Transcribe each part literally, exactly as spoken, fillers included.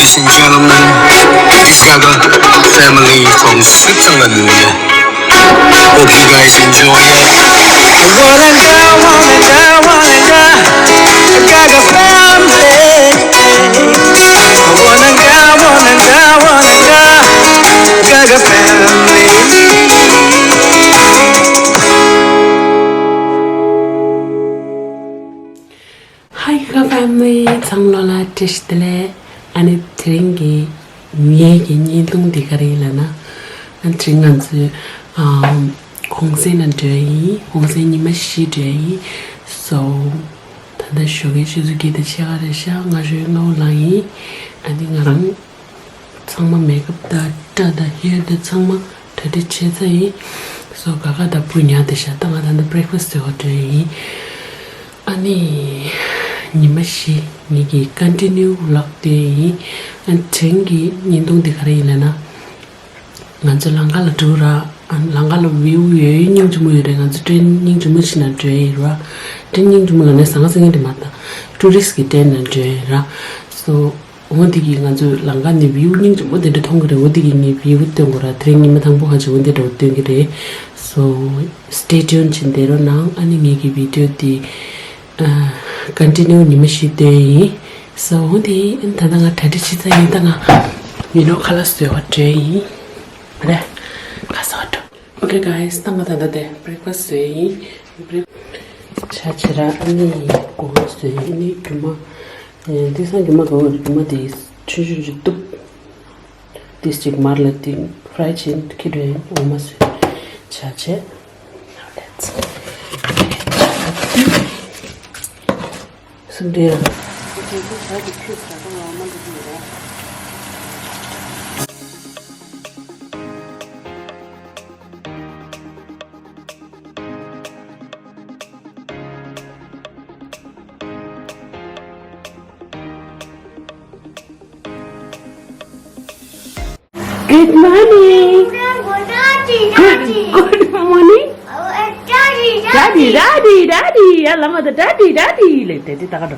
Ladies and gentlemen, it's Gaga family from Switzerland. Hope you guys enjoy it. Wanna go, wanna go, wanna go, Gaga family. Wanna go, wanna go, wanna go, Gaga family. Hi Gaga family, ཚང་མ་ལ་བཀྲ་ཤིས་བདེ་ལེགས། ཨ་ནི་དེ་རིང་གི་ངའི་གི་བརྙན་ཐུང་འདི་ག་རེ་ཡིན་ལབ་ན། ཨ་དེ་རིང་ང་ཚོས་ཨམ་གུང་སེང་ལ་འགྲོ་ཡ་ཡིན། གུང་སེང་ཉི་མ་བཞི་འགྲོ་ཡ་ཡིན། So ད་ལྟ་ཞོགས་ཀའི་ཆུ་ཚོད་བརྒྱད་དང་ཕྱེད་ཀ་རེད་ཤག་སྔ་དྲོའི་ལྔ་པ་ལངས་ཡིན། ཨ་ནི་ང་རང་ཚང་མ་མེག་ཨབ་དང་སྐྲ་དང་ཧེར་དང་ཚང་མ་གྲ་སྒྲིག་བྱས་ཚར་ཡིན། So ག་ག་དང་སྤུ་ཉག་དེ་ཤག་ད་ང་ད་ལྟ་breakfast བཟོ་བར་འགྲོ་ཡ་ཡིན། ཨ་ནི་ཉི་མ་བཞི་ངེད་ཀྱི་continue vlog དེ་ཡིན། ཨ་དེ་རིང་གི་བརྙན་ཐུང་འདི་ག་རེ་ཡིན་ལབ་ན། ང་ཚོ་ལམ་ཁ་ལ་འགྲོ་ར། ཨ་ལམ་ཁ་ལ་view ཡོད་སྙིང་རྗེ་མོ་ཡོད་རེད། ང་ཚོ་ཏྲེན་སྙིང་རྗེ་མོ་ཞིག་ན་འགྲོ་ཡི་ར། ཏྲེན་སྙིང་རྗེ་མོ་ལ་ནས་ཟང་ཟིང་གི་འདྲ་མ་ད་tourist གི་ཏྲེན་ན་འགྲོ་ཡི་ར། So འོ་འདི་གི་ང་ཚོ་ལམ་ཁ་ནས་view སྙིང་རྗེ་མོ་དེ་འདྲ་མཐོང་གི་རེད། འོ་འདི་གི་ངས་view སྟོན་དགོས་ར། དེ་རིང་ཉི་མ་དང་པོ་ཁ་ཅིག་འོ་འདི་འདྲ་བོ་སྟོན་གི་རེད། So stay tuned བྱས་བསྡད་རོགས་གནང་། ཨ་ནི་ངེད་ཀྱི་video དེ་ཨ་continue ཉི་མ་བཞི་སྟོན་ཡིན། So འོ་འདི་ཨ་ནི་ད་ལྟ་ང་གྲ་སྒྲིག་བྱེད་ཚར་ཡིན། ད་ང་you know ཁ་ལག་བཟོ་བར་འགྲོ་ཡིན། རེད། ཁ་སང་འགྲོ། Okay guys, ད་ང་ད་ལྟ་དེ་breakfast བཟོས་ཡིན། Break- ཆ་ཆེ་ར་ཨ་ནི་སྒོ་ང་བཟོས་ཡིན། ཨ་ནི་རྒྱུ་མ་ཨེ་དེང་སང་རྒྱུ་མ་ག་བོ་རྒྱུ་མ་དེ་ཆུང་ཆུང་ཆུང་གཏུབ། དེ་གཅིག་མར་ལ་དེ་fry བྱས་ཁྱེར་འགྲོ་ཡིན། འོ་མ་བཟོས་ཆ་ཆེ། Now let's སུམ་སྟེ། Good morning. Good, good morning. Daddy, daddy, daddy. ཡ་ལ་མ་ད་daddy, daddy ལེ། daddy ད་ག་འགྲོ།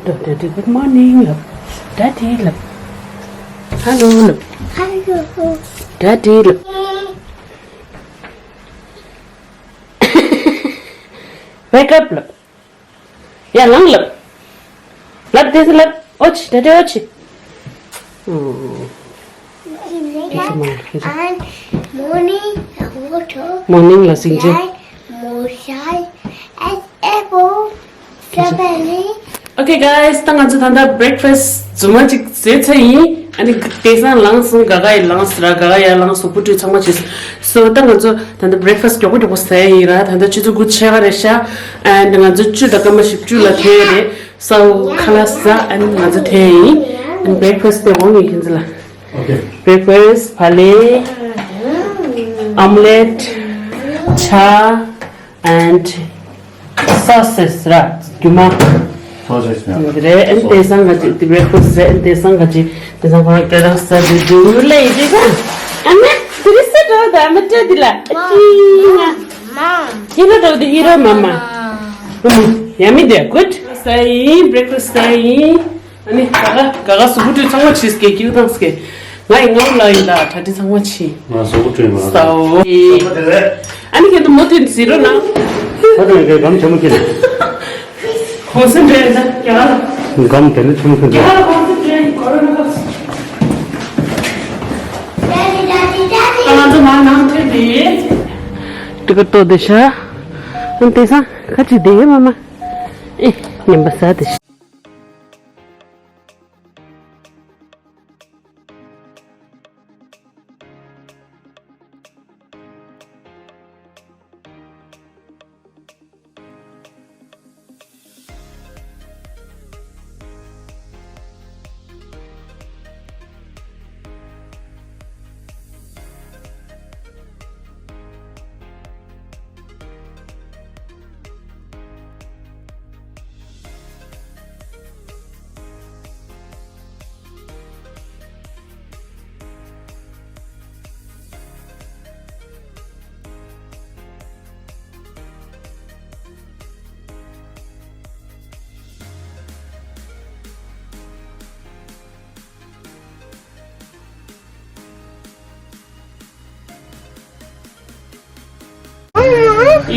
འགྲོ། daddy, good morning ལབ། daddy ལབ། hello ལབ། daddy ལབ། wake up ལབ། ཡ་ལངས་ལབ། ལབ། དེ་ཚོ་ལབ། ཨོ་ཆི། ད་དེ་ཨོ་ཆི། ཨོ། And morning water. Morning ལ་སིང་ཆེན། Like moonshine and apple. Strawberry. Okay guys, ད་ང་ཚོ་ད་ལྟ་breakfast རྫུན་མ་ཅིག་བཟས་ཚར་ཡིན། ཨ་ནི་དེང་སང་ལངས་སོང་། ག་ག་ཡི་ལངས་ར། ག་ག་ཡ་ལངས་སོང་། སྐུ་དྲུང་ཚང་མ་བྱས་སོང་། So ད་ང་ཚོ་ད་ལྟ་breakfast མགྱོགས་པོ་མགྱོགས་པོ་ཟ་ཡ་ཡིན་ར། ད་ལྟ་ཆུ་ཚོད་དགུ་ཕྱེད་ཀ་རེད་ཤག And ང་ཚོ་བཅུ་དང་སྐར་མ་བཞི་བཅུ་ལ་ཐོན་ཡ་རེད། So ཁ་ལག་ཟ། ཨ་ནི་ང་ཚོ་ཐོན་ཡ་ཡིན། ཨ་ནི་breakfast དེ་འོང་ངེས་ཁྱེད་ཚོ་ལ། Okay. Breakfast བག་ལེབ། omelette། ཇ། and sauces ར། རྒྱུ་མ། Sausage ནི། རེད། ཨན་དེང་སང་ག་ཅིག་དེ་breakfast རེད། ཨན་དེང་སང་ག་ཅིག་དེང་སང་ཁོ་རང་སྐྱོ་རང་ས་དེ་འདུག་ལེ་ཡི་ཅིག་ཨ་མ་དེ་རི་ས་འགྲོ་ད་མི་སྐྲ་དེ་ལ་ཨ་ཅི་ང་། Mom. ཧི་རོ་འགྲོ་དེ་ཧི་རོ་མ་མ། ཨུམ། Yummy དེ་good ཟ་ཡིན། breakfast ཟ་ཡིན། ཨ་ནི་ག་ག་ག་ག་སུ་བུ་ཏུ་ཚང་མ་ཕྱིས་ཀེ་ཀིའུ་དང་སྐེ། ང་ཡི་ངའུ་ལ་ཡིན་ད་གྲ་སྒྲིག་ཚང་མ་ཕྱིས། ང་སུ་བུ་ཏུ་ཡིན་མ་ལ། སའོ། ཨ་ནི་ཁྱེད་ཚོ་མོ་དེ་ཟེར་རོ་ན། ད་དེ་ནས་གམ་ཆེན་མོ་ཁྱེར། གོང་སེང་འདྲ་ཡིན་ད་རྒྱ་གར། གམ་དེ་ནས་ཆེན་མོ་ཁྱེར། རྒྱ་གར་གོང་སེང་འདྲ་ཡིན་གོ་རོ་ན་གོ་སེང་། ད་ང་ཚོ་མ་ནང་ཐོན་དེ། ཏི་ཀ་ཏོ་དེ་ཤ། ཨ་དེ་སང་ཁ་ཅིག་དེ་མ་མ། ཨེ། ཉན་པ་ས་དེ་ཤ།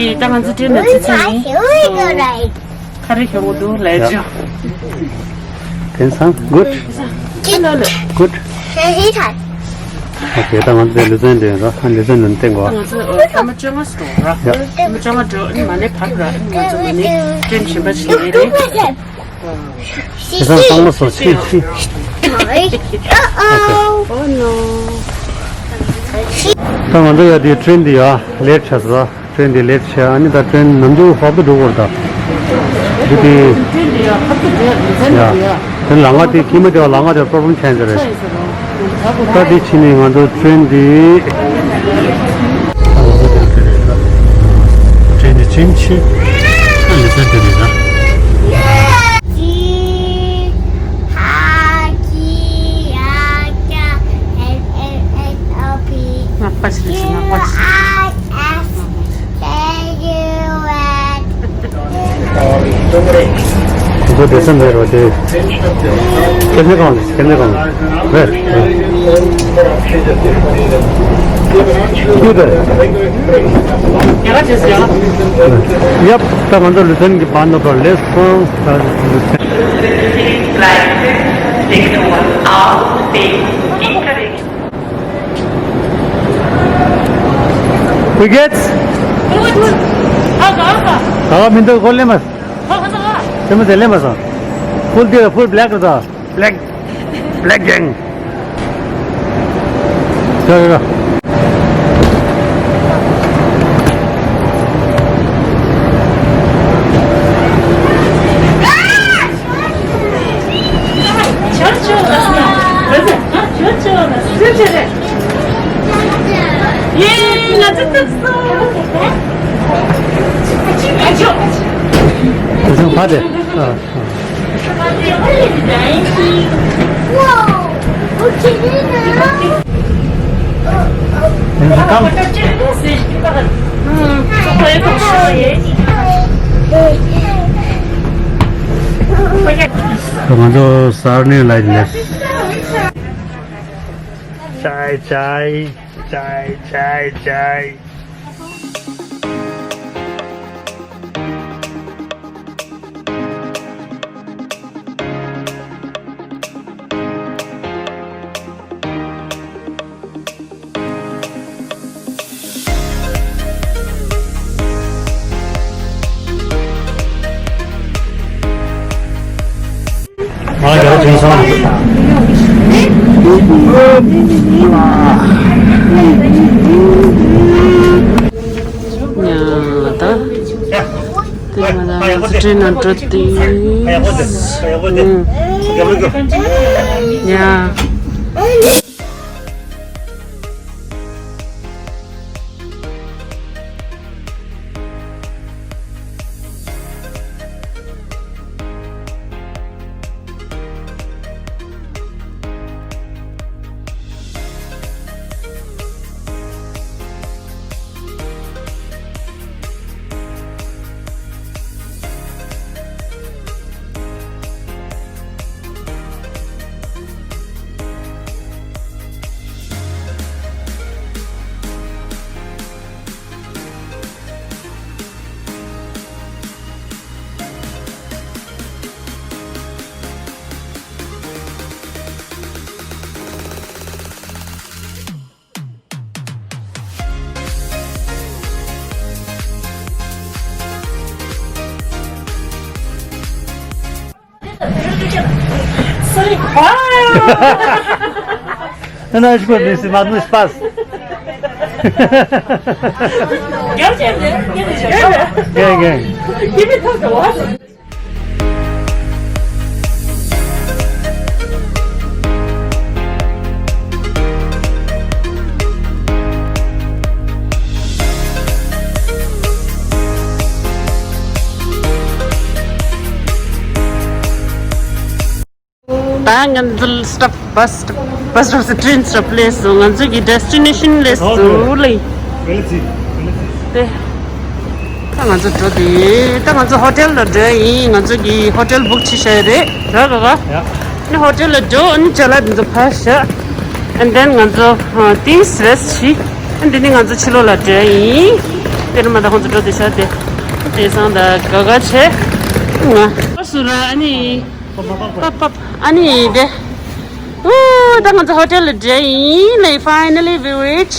ད་ང་ཚོ་ཊེན་ནས་ཚུར་ཚུར་ཡིན། ཁ་རི་ཤོག་འདུག་ལས་ཅོ། དེང་སང་good. Good. Okay, ད་ང་ཚོ་ལེ་ཚན་དེ་ར། ལེ་ཚན་ནང་བསྟན་གོ། ང་ཚོ་སྐར་མ་བཅོ་ལྔ་འགྲོ་ར། ཡ། སྐར་མ་བཅོ་ལྔ་འགྲོ། ཨ་ནི་མ་ནས་བར་ར། ཨ་ནི་ང་ཚོ་མ་ནས་ཊེན་གཞན་པ་ཞིག་ལེན་རེད། དེང་སང་གཙང་མ་སོགས་ཕྱིན་ཕྱིན། ད་ང་ཚོ་ཡ་དེ་ཊེན་དེ་ཡ་ལེཊ་ཆགས་སོང་། ཊེན་དེ་ལེཊ་ཆགས། ཨ་ནི་ད་ཊེན་ནམ་རྒྱུན་ཧོབ་ཏེ་འགྲོ་དགོས་རེད་ད། འདི་དེ་ཡ་དེ་ལམ་ཁ་དེ་ཁྱི་མ་དེ་བ་ལམ་ཁ་དེ་པྲོབ་ལེམ་ཆགས་ཡིན་ས་རེད། ད་དེ་ཕྱིན་ནས་ང་ཚོ་ཊེན་དེ། ཊེན་དེ་ཕྱིན་ཕྱིན། ཨ་ནི་ཊེན་དེ་རེད་ད། ནག་པ་ཞིག་རེད་ཤག་ནག་པ་ཞིག་ཁོ་བསྡད་ས་མེད་རོ་དེ། ཁྱེད་ནས་གང་ལ། ཁྱེད་ནས་གང་ལ། རེད། ཡོད་རེད། ཡབ། ད་ང་ཚོ་ལུ་ཐན་གྱི་བར་ནོ་ལེས་སོང་། ད་ལུ་ཐན། Wie geht's? Gut. Ага, ага. ད་མི་འདུག་གོ་ལེ་མ། ཨ་ཨ་ཨ། དེ་མ་ཟེར་ལེ་མ་སོང་། Full དེ་full black རེད་ད། Black. Black gang. ཡ་ཡ་ཡ། ང་ཚོ་གསར་གནས་ལ་ཡིན་ནས། ཅའི་ཅའི་ཅའི་ཅའི་ཅའི། ང་རྒྱལ་ཁྲིམས་སང་། ཉ་ད། དེ་མ་ལ་ང་ཚོ་ཊེན་ནང་འགྲོ་དུས། ཉ། Sorry. Wow! And I just put this in my space. Gel, gel, gel, gel. Gel, gel. Give me those. ད་ང་ཚོ་སི་ཊོབ། བྷ་སི་སི་ཊོབ། བྷ་སི་སི་ཊོབ་སི་ཊོབ་སི་ཊོབ་སླེབས་སོང་། ང་ཚོ་གི་ཌེ་སི་ཊི་ནེ་ཤན་སླེབས་སོང་ལེ། དེ། ད་ང་ཚོ་འགྲོ་དེ། ད་ང་ཚོ་ཧོ་ཊེལ་ལ་འགྲོ་ཡིན། ང་ཚོ་གི་ཧོ་ཊེལ་བུག་བྱས་བཞག་རེད་ར་ར་ར། ཡ། ནི་ཧོ་ཊེལ་ལ་འགྲོ། ནི་ཅ་ལག་འདི་ཚོ་ཕར་བཞག And then ང་ཚོ་ཨ་དེ་རེ་སི་ཊི་བྱས། And then ང་ཚོ་ཕྱི་ལོགས་ལ་འགྲོ་ཡིན། དེ་ནས་མ་ད་ཁོང་ཚོ་འགྲོ་དེ་ཤར་དེ། དེ་སང་ད་ག་ག་ཆེ། ང་། ཨ་སུ་ར་ཨ་ནི། པ་པ་པ། ཨ་ནི་དེ། ཨུ། ད་ང་ཚོ་ཧོ་ཊེལ་ལ་འགྲོ་ཡིན་ལེ། Finally we reach.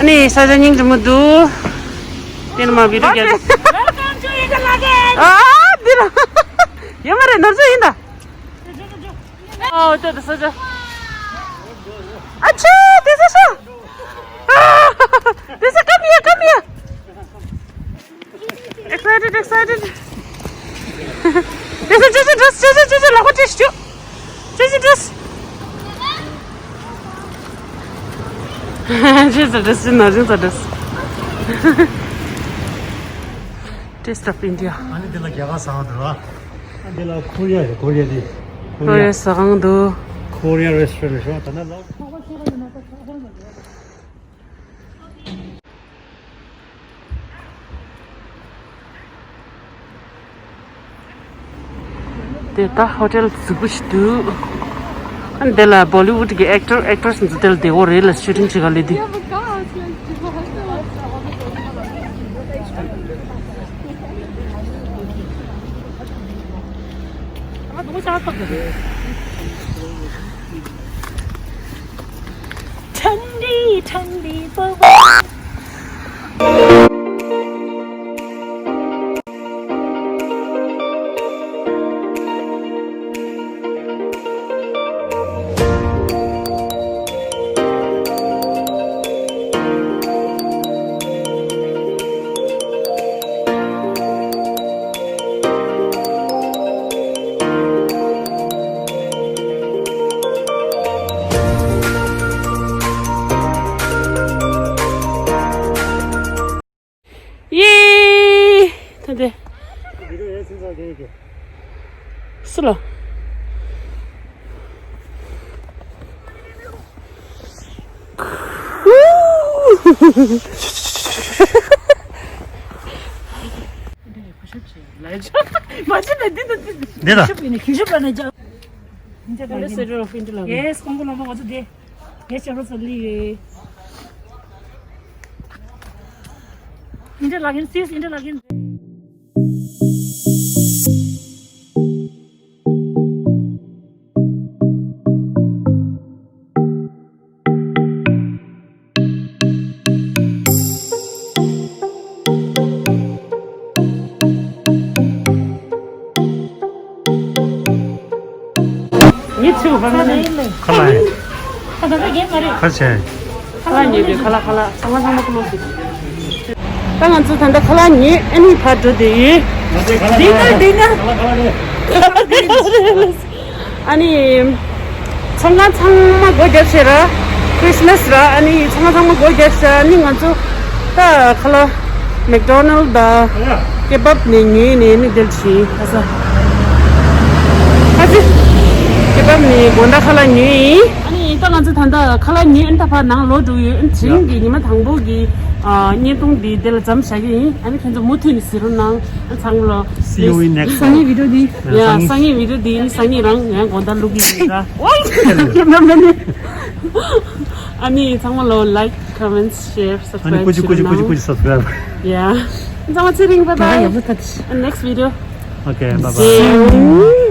ཨ་ནི་ས་ཆ་སྙིང་རྗེ་མོ་འདུག་དེ་ནས་མ་བི་ཌིའོ་རྒྱབ། Welcome to Interlaken. ཨ་འདི་ལ། ཡོད་མ་རེད། ནོར་ཚོད་ཡིན་ད། ཨོ་ཏོ་ཏོ་སོ་ཇོ། ཨ་ཆེ་དེ་སོ་སོ། དེ་སོ། Come here, come here. Excited, excited. དེ་སོ་ཅོ་ཅོ་འགྲོ། ཅོ་ཅོ་ཅོ་ཅོ་ལག་པ་སྤྲད་ཤོག་ཅོ་ཅོ་འགྲོ། ཅོ་ཅོ་འགྲོ། ཅོ་ཅོ་ནོར་ཅོ་ཅོ་འགྲོ། Taste of India. ཨ་ནི་འདི་ལ་རྒྱ་གར་ཟ་བ་འདུག་ཨ། འདི་ལ་ཁོ་རི་ཡ་རེད། ཁོ་རི་ཡ་དེ། ཁོ་རི་ཡ་ཟ་ཁང་འདུག་ཁོ་རི་ཡ་རེ་སི་ཊོ་རན་ཊི་རེད་ཤག་ད་ནི་ལོག་དེ་ད་ཧོ་ཊེལ་གཟུགས་པོ་ཞིག་འདུག་ཨ་འདི་ལ་བོ་ལི་ཝུཌ་གི་ཨེག་ཊར་ཨེག་ཊྲེ་སི་འཛུལ་དེ་ལ་བསྡད་ཡོད་རེད་ལ། ཤུ་ཊིང་བྱེད་ག་སླེབས་དུས། ཐང་ལི་ཐང་ལི་པོ་པོ། ཡེ། ད་དེ། སུ་ལ། འདི་ལ། Ambassador of Interlaken. Yes, ཁོང་ཁོ་ལོ་མ་ང་ཚོ་དེ། ངས་ཅོག་རོ་ཚོ་ལི་ཡོད། Interlaken, sis, Interlaken. ངས་ཚིག་པ་ན་ཁ་ལ་ཡིན། ཁ་ད་ད་རྒན་མ་རེད། ཁ་ཆེ། ཁ་ལག་ཉོས་པའི་ཁ་ལག་ཁ་ལག་ཚང་མ་ཚང་མ་ཀློག་ཟིག་ད་ང་ཚོ་ད་ལྟ་ཁ་ལག་ཉོས། ཨ་ནི་ཕར་འགྲོ་བསྡད་ཡོད། ང་ཚོའི་ཁ་ལག་ཌི་ནར་ཌི་ནར། ཨ་ནི། ཚོང་ཁང་ཚང་མ་སྒོ་བརྒྱབ་བྱས་ར། ཁྲིས་མས་ར། ཨ་ནི་ཚོང་ཁང་ཚང་མ་སྒོ་བརྒྱབ་བྱས། ཨ་ནི་ང་ཚོ་ད་ཁ་ལག་མེག་ཌོ་ནལ་དང་ཀེ་བབ་ནས་ཉོས་ནས་ནི་དེར་ཕྱིན། ཨ་ས། ཨ་ཙི། ཀེ་བབ་ནས་དགོང་དག་ཁ་ལག་ཉོས་ཡིན། ཨ་ནི་ད་ང་ཚོ་ད་ལྟ་ཁ་ལག་ཉོས། ཨ་ནི་ད་ཕར་ནང་ལོག་འགྲོ་ཡོད། ཨ་ནི་དེ་རིང་གི་ཉི་མ་དང་པོ་གི་ཨ་བརྙན་ཐུང་འདི་དེ་ལ་མཚམས་བཞག་གི་ཡིན། ཨ་ནི་ཁྱེད་ཚོ་མུ་མཐུད་ནས་གཟིགས་རོགས་གནང་། ཨ་ཚང་མ་ལོ། See you in next vlog. སང་ཉིན་བི་ཌི་ཡོ་འདི། ཡ། སང་ཉིན་བི་ཌི་ཡོ་འདི་ནི་སང་ཉིན་རང་ཡང་དགོང་དག་བླུག་གི་ཡིན་ར། ཨོའི། ཁྱེད་རྣམ་པ་ནི། ཨ་ནི་ཚང་མ་ལོ། Like, comments, share, subscribe. ཨ་ནི་ཀུ་ཅི་ཀུ་ཅི་ཀུ་ཅི་ཀུ་ཅི་སབ་སི་ཀ་རའིབ། ཡ། ཚང་མ་ཚེ་རིང་། bye bye. Next video. Okay, bye bye.